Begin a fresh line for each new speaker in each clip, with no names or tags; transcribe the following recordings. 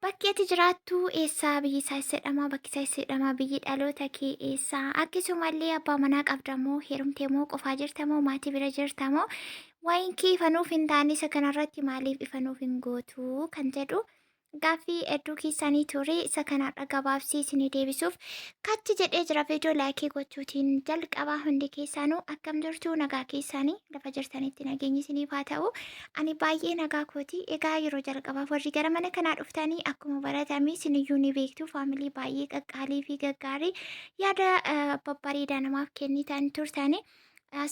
Bakki ati jiraattu eessaa? Biyyi isaa eessa jedhama? Bakki isaa eessa jedhama? Biyyi dhaloota kee eessaa? Akkasumallee abbaa manaa qabda moo heerumtee moo qofaa jirta moo maatii bira jirta moo waa'een kee ifanuuf hin taane isa kanarratti maaliif ifanuuf hin gootu kan jedhu gaaffii hedduu keessanii ture. Isa kanarra gabaabsee isinii deebisuuf kachi jedhee jira. Viidiyoo like gochuutiin jalqabaa. Hundi keessaanuu akkam jirtu? Nagaa keessaanii? Lafa jirtanitti nageenyi isiniif haa ta'u. Ani baay'ee nagaa kooti. Egaa yeroo jalqabaaf warri gara mana kanaa dhuftanii, akkuma baratame isiniyyuu ni beektu, family baay'ee qaqqaalii fi gaggaarii yaada babbareedaa namaaf kennitan turtanii,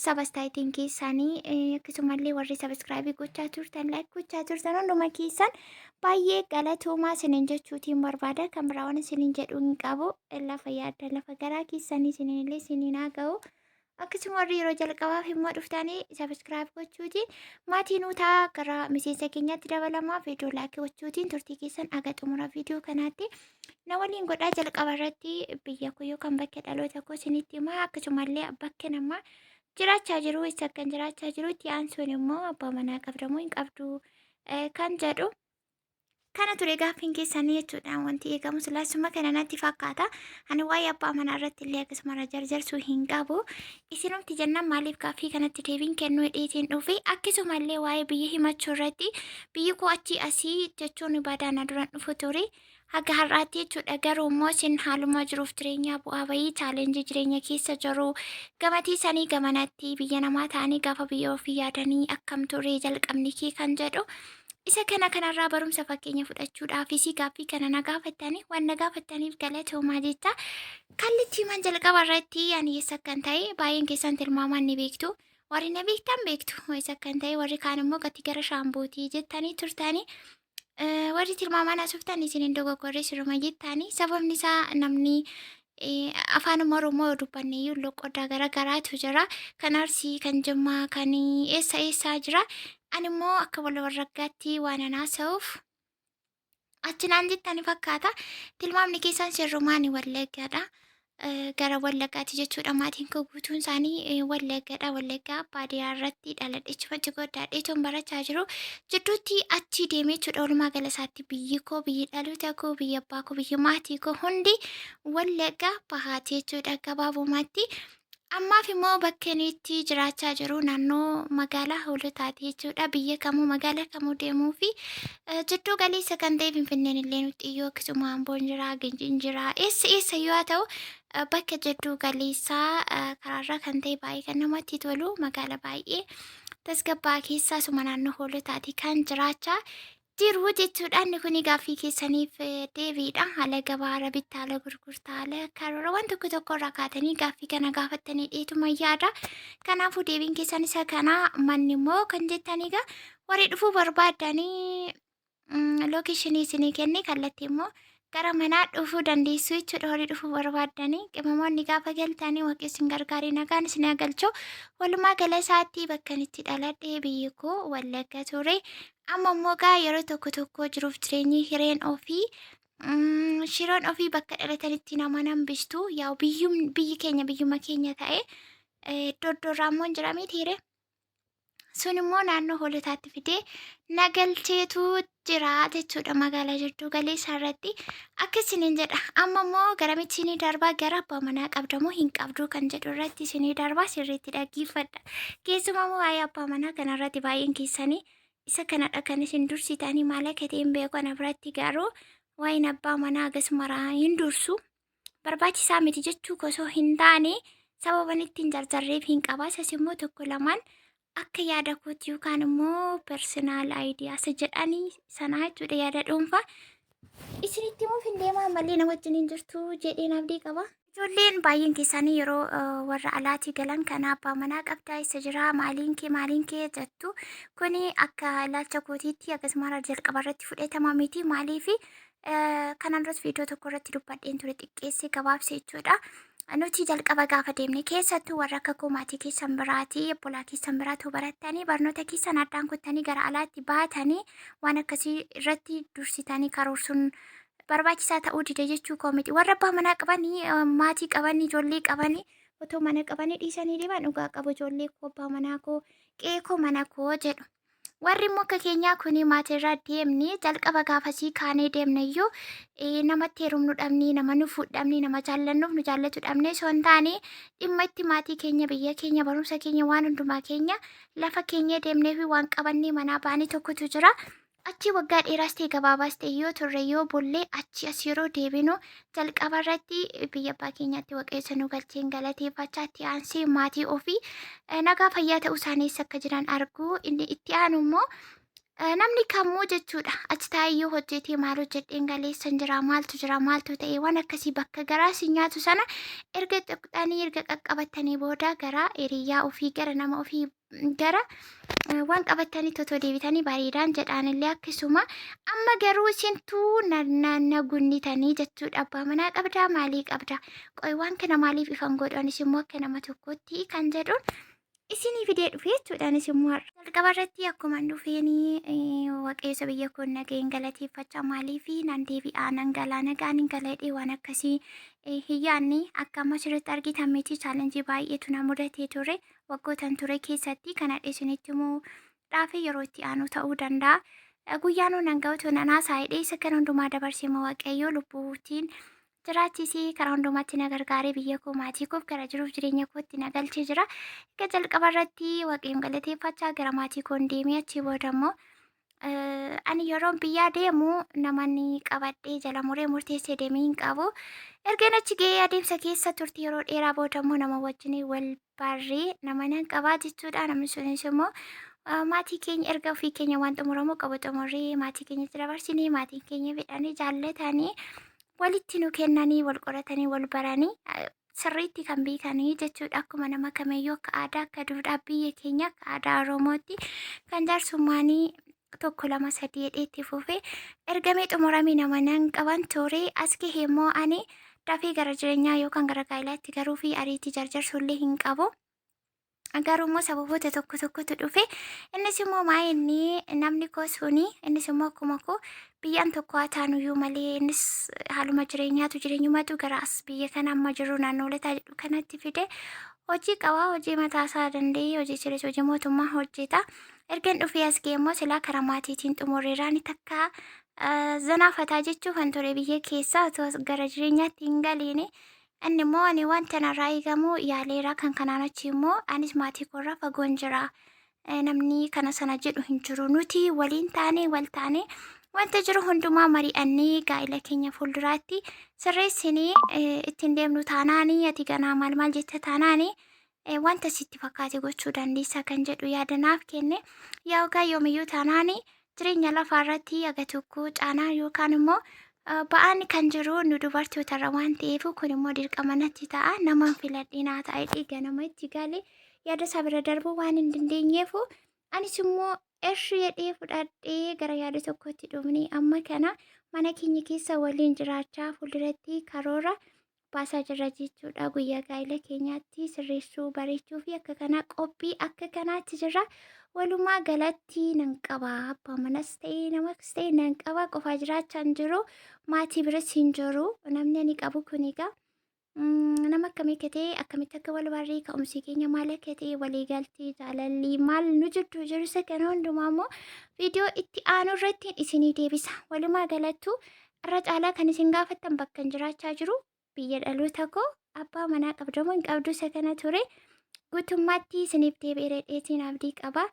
sabastaayitiin keessanii, akkasumallee warri subscribe gochaa turtan, like gochaa turtan, hunduma keessan baay'ee galatoomaa isiniin jechuutiin barbaada. Kan biraa waan isiniin jedhu hin qabu. Lafa yaadda lafa garaa keessanii isiniinillee isiniin haa ga'u. Akkasuma warri yeroo jalqabaaf immoo dhuftanii subscribe gochuutiin maatii nuu ta'a, gara miseensa keenyaatti dabalamaa, viidiyoo like gochuutiin turtii keessan aga xumura viidiyoo kanaatti na waliin godhaa. Jalqaba irratti biyya koo yookaan bakka dhaloota koo isinitti himaa, akkasumallee bakka namaa jiraachaa jiru, isa akkan jiraachaa jiru. Itti aansuun immoo abbaa manaa qabdamoo hin qabdu kan jedhu kana ture gaaffiin keessanii jechuudha. Wanti eegamu silaasuma kana natti fakkaata. Ani waa'ee abbaa manaa irratti illee akkasuma jarjarsuu hin qabu. Isinumti jennaan maaliif gaaffii kanatti deebiin kennuu hidheetiin dhufe. Akkasumallee waa'ee biyya himachuu irratti, biyyi koo achii asii jechuun badaana duran dhufu ture. Haga har'aatti jechuudha. Garuu immoo isin haaluma jiruuf jireenyaa, bu'aa bayii, challenge jireenya keessa jiru gamatii sanii gamanatti biyya namaa ta'anii gaafa biyya ofii yaadanii akkam ture jalqabni kee kan jedhu, isa kana kanarraa barumsa fakkeenya fudhachuudhaafis gaaffii kana na gaafattanii, waan na gaafattaniif galatoomaa jecha. Kallattii man jalqaba irratti ani eessa akkan ta'e baay'een keessan tilmaamaan ni beektu. Warri na beektan beektu eessa akkan ta'e, warri kaan immoo gati gara Shaambuutii jettanii turtanii. Warri tilmaamaan haasoftan isin hin dogoggorre, siruma jettanii. Sababni isaa namni afaan Oromoo dubbanne iyyuu loqodaa gara garaatu jira. Kan Arsii, kan Jimmaa, kan eessa eessaa jira. Ani immoo akka wal warraggaatti waan an haasa'uuf achi naan jettani fakkaata. Tilmaamni keessan sirrumaan, Wallaggaadha. Gara Wallaggaati jechuudha. Maatiin koo guutuun isaanii Wallaggaadha. Wallaggaa baadiyyaa irratti dhaladhe, achumatti guddaadheetuun barachaa jiru. Jidduutti achi deemee jechuudha. Walumaa gala isaatti biyyi koo, biyyi dhaloota koo, biyyi abbaa koo, biyyi maatii koo hundi Wallagga Bahaati jechuudha gabaabumatti. Ammaaf immoo bakka inni itti jiraachaa jiru naannoo magaalaa Hoolotaati jechuudha. Biyya kamuu magaalaa kamuu deemuu fi jidduu galeessa kan ta'e, Finfinneen illee nutti iyyuu, akkasuma Amboon jira, Ginciin jira, eessa eessa yoo ta'u, bakka jidduu galeessaa karaarra kan ta'e, baay'ee kan namatti tolu, magaalaa baay'ee tasgabbaa keessaa suma naannoo Hoolotaati kan jiraachaa jiru jechuudha. Inni kun gaaffii keessaniif deebiidha. Haala gabaa, haala bittaa, haala gurgurtaa, haala karoora waan tokko tokko irraa kaatanii gaaffii kana gaafattanii dheetuma yaada. Kanaafuu deebiin keessan isa kana. Manni immoo kan jettanii egaa warri dhufuu barbaaddanii location isinii kenne, kallattii immoo gara manaa dhufuu dandeessu jechuudha. Warri dhufuu barbaaddanii qimamoonni gaafa galtanii Waaqni isin gargaaree nagaan isin haa galchu. Walumaa gala isaatti bakka itti dhaladhe, biyyi koo Wallagga ture. Amma immoo gaa yeroo tokko tokko jiruuf jireenyi, hireen ofii, shiroon ofii bakka dhalatanitti nama nambistu. Yaa biyyi keenya biyyuma keenya ta'e, iddoo iddoorraa immoo hin jira miti hiree. Sun immoo naannoo Hoolotaatti fidee nagalcheetu jira jechuudha, magaalaa jidduu galeessaa irratti akkasiniin jedha. Amma immoo garamitti isinii darbaa? Gara abbaa manaa qabdamoo hin qabduu kan jedhu irratti isinii darbaa, sirriitti dhaggeeffadha. Keessumaa immoo waa'ee abbaa manaa kanarratti baay'een keessanii isa kanadha kan isin dursitanii. Maal akka ta'e hin beeku, ana biratti garuu waa'een abbaa manaa akkasuma hin dursu. Barbaachisaa miti jechuu osoo hin taane, sababan ittiin jarjarreef hin qaba. Isas immoo tokko lamaan akka yaada kootti yookaan immoo personal idea isa jedhanii sanaa jechuudha, yaada dhuunfaa. Isinitti himuuf hin deemaa malee nama wajjin hin jirtu jedheen abdii qaba. Ijoolleen baay'een keessanii yeroo warra alaatii galan kana abbaa manaa qabdaa, isa jira, maaliin kee maaliin kee jettu. Kuni akka ilaalcha kootiitti akkasuma jalqaba irratti fudhatama miti. Maaliif? Kanaan duras viidiyoo tokko irratti dubbadheen ture, xiqqeessee gabaabsee jechuudha. Nuti jalqaba gaafa deemne, keessattuu warra akka koo maatii keessan biraatii, obbolaa keessan biraatu barattanii, barnoota keessan addaan kuttanii gara alaatti baatanii, waan akkasii irratti dursitanii karoorsuun barbaachisaa ta'uu dide jechuu koo miti. Warra abbaa manaa qabanii, maatii qabanii, ijoollee qabanii, otoo mana qabanii dhiisanii deeman dhugaa qabu. Ijoollee koo, abbaa manaa koo, qe'ee koo, mana koo jedhu. Warri immoo akka keenyaa kun maatirraa deemne jalqaba gaafasii kaanee deemne iyyuu namatti heerumnu dhabnee, nama nu fuudhu, nama jaallannuuf nu jaallatu dhabnee osoo hin taane, dhimma itti maatii keenya, biyya keenya, barumsa keenya, waan hundumaa keenya lafa keenya deemnee fi waan qabannee manaa baanee tokkotu jira. Achi waggaa dheeraas ta'e gabaabaas ta'e yoo turre yoo bullee, achi as yeroo deebinu jalqaba irratti biyya abbaa keenyaatti Waaqayyo nu galcheen galateeffachaa, itti aansee maatii ofii nagaa fayyaa ta'uu isaanii, eessa akka jiran arguu. Inni itti aanu immoo namni kamuu jechuudha achi taa'ee yoo hojjetee, maal hojjedheen galeessan jira, maaltu jira, maaltu ta'e, waan akkasii bakka garaa si nyaatu sana erga tuqxanii, erga qaqqabatanii booda gara hiriyaa ofii, gara nama ofii, gara waan qabatanii totoo deebitanii bareedaan jedhaanillee. Akkasuma amma garuu isintuu na gunnitanii jechuudha. Abbaa manaa qabdaa, maalii qabdaa, qoy, waan kana maaliif ifan godhanis immoo akka nama tokkotti kan jedhuun isinii fidee dhufe jechuudhaanis immoo har'a. Jalqaba irratti akkuma dhufeenii Waaqayyo biyya koon nageen galateeffachaa, maaliif nan deebi'aa, nan galaa, nagaan hin galadhee, waan akkasii hin yaadne. Akka amma asirratti argitan miti, challenge baay'eetu na mudatee ture waggootan ture keessatti. Kana isinitti immoo dhaafee yeroo itti aanu ta'uu danda'a. Guyyaanuu nan ga'utu nan haasa'ee isa kan hundumaa dabarsee Waaqayyo lubbuutiin jiraachisee, karaa hundumaatti na gargaaree, biyya koo, maatii koof, gara jiruuf jireenya kootti na galchee jira. Egaa jalqaba irratti Waaqayyoon galateeffachaa gara maatii koon deemee, achii booda immoo ani yeroon biyyaa deemu namanni qabadhee jala muree murteessee deemee hin qabu. Ergan achi ga'ee adeemsa keessa turte yeroo dheeraa booda immoo nama wajjin wal barree nama nan qabaa jechuudha. Namni sunis immoo maatii keenya erga ofii keenya waan xumuramuu qabu xumurree maatii keenyatti dabarsinee, maatiin keenya fedhanii jaallatanii walitti nu kennanii, wal qoratanii, wal baranii, sirriitti kan beekanii jechuudha. Akkuma nama kamiyyuu akka aadaa, akka duudhaa biyya keenya, akka aadaa Oromootti kan jaarsummaanii tokko, lama, sadii jedhee itti fufee ergamee xumuramee nama nan qaban ture. As gahee immoo ani dafee gara jireenyaa yookaan gara gaa'ilaatti garuu fi ariitii jarjarsuullee hin qabu. Garuu immoo sababoota tokko tokkotu dhufe. Innis immoo maa inni namni koo suni, innis immoo akkuma koo biyyaan tokko haa taanuyyuu malee, innis haaluma jireenyaatu, jireenyumatu gara as biyya kana amma jiru naannoo Olataa jedhu kanatti fide. Hojii qabaa, hojii mataasaa danda'ee, hojii jirees, hojii mootummaa hojjeta. Ergan dhufee as ga'e immoo silaa karaa maatiitiin xumurreeraan takka zanaafataa jechuu kan ture biyya keessaa otoo gara jireenyaatti hin galiini. Inni immoo ani wanta narraa eegamu yaaleera, kan kanaan achi immoo anis maatii koorraa fagoon jira. Namni kana sana jedhu hin jiru. Nuti waliin taane, wal taane, wanta jiru hundumaa mari'annee gaa'ela keenya fuulduraatti sirreessinee ittiin deemnu taanaanii, ati ganaa maal maal jetta taanaanii, wanta sitti fakkaate gochuu dandeessa kan jedhu yaada naaf kenne. Yaa ogaa, yoomiyyuu taanaanii jireenya lafaa irratti aga tokko caanaa yookaan immoo ba'aan kan jiru nu dubartootarra waan ta'eef, kun immoo dirqama natti ta'a. Namaan filadhee naa ta'a dhiiga nama itti galee yaada isaa bira darbuu waan hin dandeenyeef, anis immoo ershi jedhee fudhadhee gara yaada tokkotti dhufne. Amma kana mana keenya keessa waliin jiraachaa fuulduratti karoora baasaa jirra jechuudha. Guyyaa gaa'ela keenyaatti sirreessuu, bareechuu fi akka kanaa qophii akka kanaatti jirra. Walumaa galatti nan qaba. Abbaa manas ta'e namas ta'e nan qaba. Qofaa jiraachaa hin jiru. Maatii biras hin jiru. Namni ani qabu kun egaa nama akkamii akka ta'e, akkamitti akka wal barree, ka'umsi keenya maal akka ta'e, waliigaltee jaalalli maal nu jidduu jiru, isa kana hundumaa immoo viidiyoo itti aanu irratti isinii deebisa. Walumaa galattuu irra caalaa kan isin gaafattan bakka hin jiraachaa jiru, biyya dhaloota koo, abbaa manaa qabdamoo hin qabdu, isa kana ture. Guutummaatti isiniif deebi'ee dheetiin abdii qaba.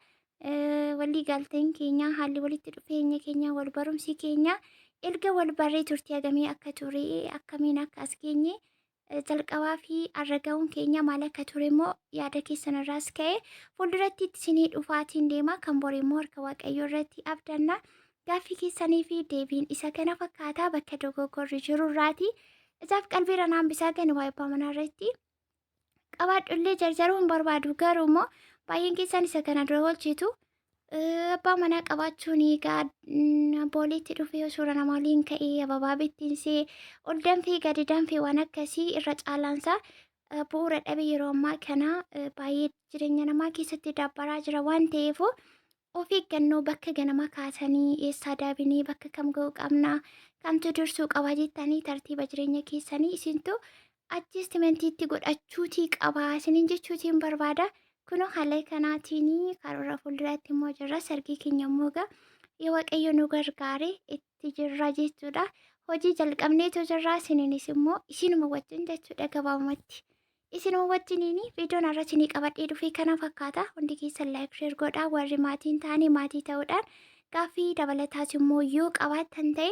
Walii galteen keenya, haalli walitti dhufeenya keenya, wal barumsi keenya, erga wal barree turtii hagamii akka ture, akkamiin akka as geenye, jalqabaa fi har'a ga'uun keenya maal akka ture immoo yaada keessan irraas ka'e fuulduratti isinii dhufaatiin deema. Kan bor immoo harka Waaqayyoo irratti abdanna. Gaaffii keessanii fi deebiin isa kana fakkaataa. Bakka dogoggorri jiru irraati ijaaf qalbiirra naan bisaa gani. Waa'ee abbaa manaa irratti qabaadhullee jarjaruu hin barbaadu, garuu immoo baay'een keessan isa kana dura hojjetu. Abbaa manaa qabaachuun egaa booleetti dhufee suura namaa waliin ka'ee, ababaa bittinsee, ol danfee gadi danfee, waan akkasii irra caalaansaa bu'uura dhabe yeroo ammaa kana baay'ee jireenya namaa keessatti dabbaraa jira waan ta'eef, of eeggannoo bakka ganama kaasanii eessaa daabinee bakka kam ga'uu qabna, kamtu dursuu qaba jettanii tartiiba jireenya keessanii isintu adjustmentiitti godhachuutii qaba isiniin jechuutiin barbaada. Kunoo haala kanaatiin karoora fuulduratti immoo jirra. Sargii keenya immoo egaa yoo Waaqayyo nu gargaare itti jirra jechuudha. Hojii jalqabneetu jirra. Isiniinis immoo isinuma wajjin jechuudha gabaabumatti. Isinuma wajjiniin viidiyoon har'a isinii qabadhee dhufee kana fakkaata. Hundi keessan like share godhaa, warri maatiin ta'anii maatii ta'uudhaan gaaffii dabalataas immoo yoo qabaattan ta'e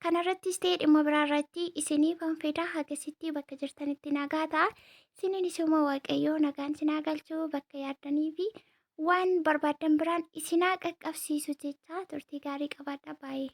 kanarrattis ta'e dhimma biraarratti isiniifan fida. Hagasitti bakka jirtanitti nagaa ta'a. Isiniinis immoo Waaqayyoo nagaan isin haa galchu, bakka yaaddanii fi waan barbaaddan biraan isin haa qaqqabsiisu jecha turtii gaarii qabaadha baay'ee.